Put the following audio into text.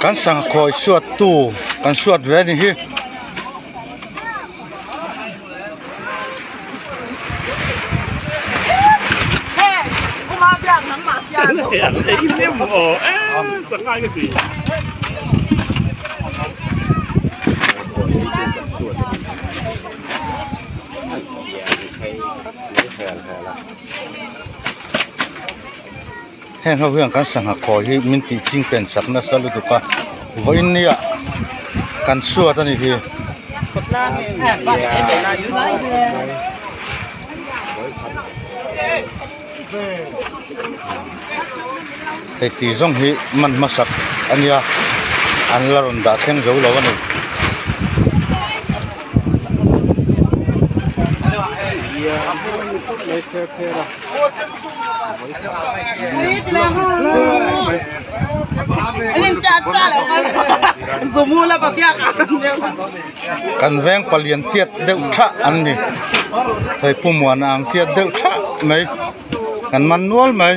Kan sangha khawi suat tu kan suat ve a ni hi. Heng ho hian kan sangha khawi hi min tih ching pen sak nasa lutuk a vawiin nia kan suat a ni hi. Hei ti zawng hi man hmasak a nia an la rawn dah thleng zo lo a ni. Kan veng palian tiat deuh thah an ni hei pu muana ang tiat deuh thah mai kan man nual mai.